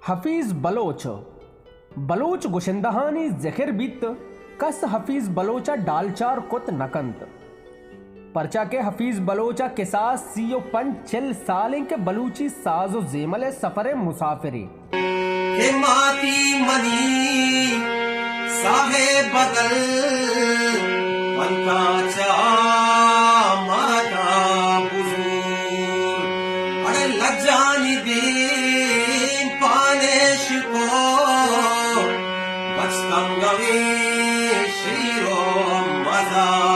حفیظ بلوچ۔ بلوچ گشندہانی ذکر بیت، کس حفیظ بلوچ ء ڈالچار کت نہ کنت۔ پرچا کہ حفیظ بلوچ ء کساس سی و پنچ چل سال انت کہ بلوچی ساز و زیمل ء سفر ء مسافرے۔ کہ ماتی منی ساہ بدل، پنتا چا ماتا بزور۔ اڑے لجانی دیم پانش کو، بچتم گوی شیر و مزار۔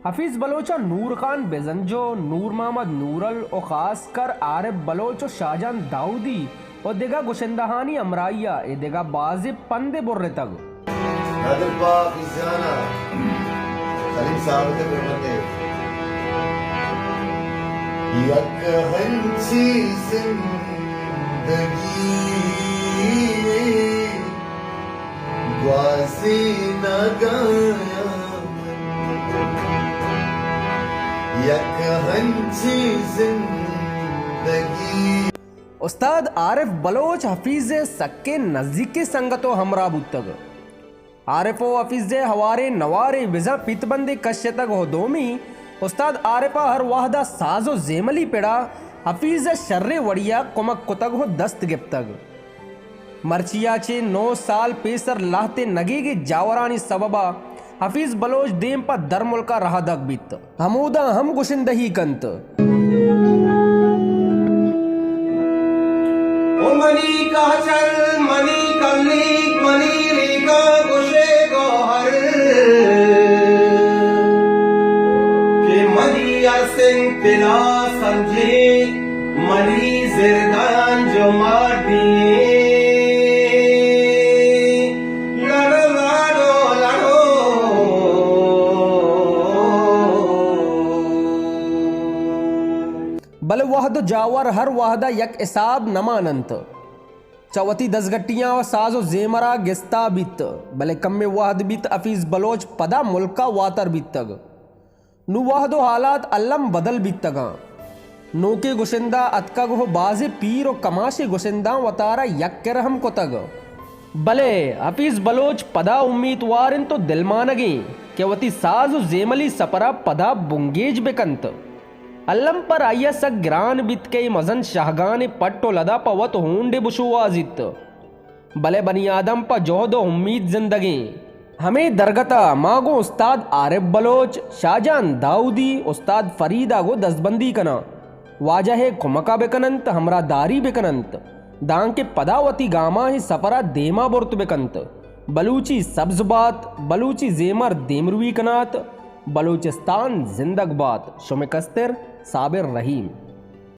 حفیظ بلوچ ء نور خان بزنجو، نور محمد نورل و خاص کر عارف بلوچ و شاہجان داؤدی و دگہ گشندہانی ہمراہی ء اے دگہ بازیں پندے برتگ۔ نادر پاک جان ء سلیم ثابت ء پہ بندے۔ یک ہنچی زندگی گوازینگاں، یک ہنچی زندگی۔ استاد عارف بلوچ حفیظ ء سکیں نزیکیں سنگت و ہمراہ بوتگ۔ عارف و حفیظ ء ہواریں نوارے بزاں پیت بندے کشتگ و دومی استاد عارف ء ہر وہد ء ساز و زیملی پڑا حفیظ ء شریں وڑیا کمک کتگ و دست گپتگ۔ مرچیا چہ نو سال پیسر لہتے نگیگیں جاورانی سببا حفیظ بلوچ دیم پہ درملکا رہادگ بیت۔ ہمودا ہم گشندہی کنت۔ او منی کاچل، منی کلیگ، منی ریگاں گوشے گوہر، کہ منی ارسنگ تلا سنجے، منی زردان جو مار دیے۔ لڑو، لڑو، لڑو۔ بلے وہد و جاور ہر وہدا یک حساب نہ ماننت۔ چہ وتی دزگٹیاں و ساز و زیمرا گستا بیت، بلے کمے وہد بیت حفیظ بلوچ پدا ملکا واتر بیتگ۔ نوں وہد و حالات الم بدل بیتگاں۔ نوکیں گشندہ اتکگ و بازیں پیر و کماشیں گشنداں وتارا یک کر ہم کتگ۔ بلے حفیظ بلوچ پدا امیتوار انت و دلمانگیں کہ وتی ساز و زیملی سپرا پدا بنگیج بکنت۔ الم پر آئیا سک گران بیت کہ اے مزن شہگانیں پٹ و لدا پہ وت ہونڈے بشوہازیت۔ بلے بنی آدم پہ جہد و امیت زندگیں۔ ہمے درگتا ما گوں استاد عارف بلوچ، شاہجان داؤدی، استاد فریدا گوں دزبندی کناں۔ واجہ ء کمکا بکننت، ہمراہداری بکننت، دانکہ پدا وتی گاماں اے سفرا دیما برت بکنت۔ بلوچی سبز بات، بلوچی زیمر دیمروی کنات، بلوچستان زندگ بات۔ شمے کستر صابر رحیم۔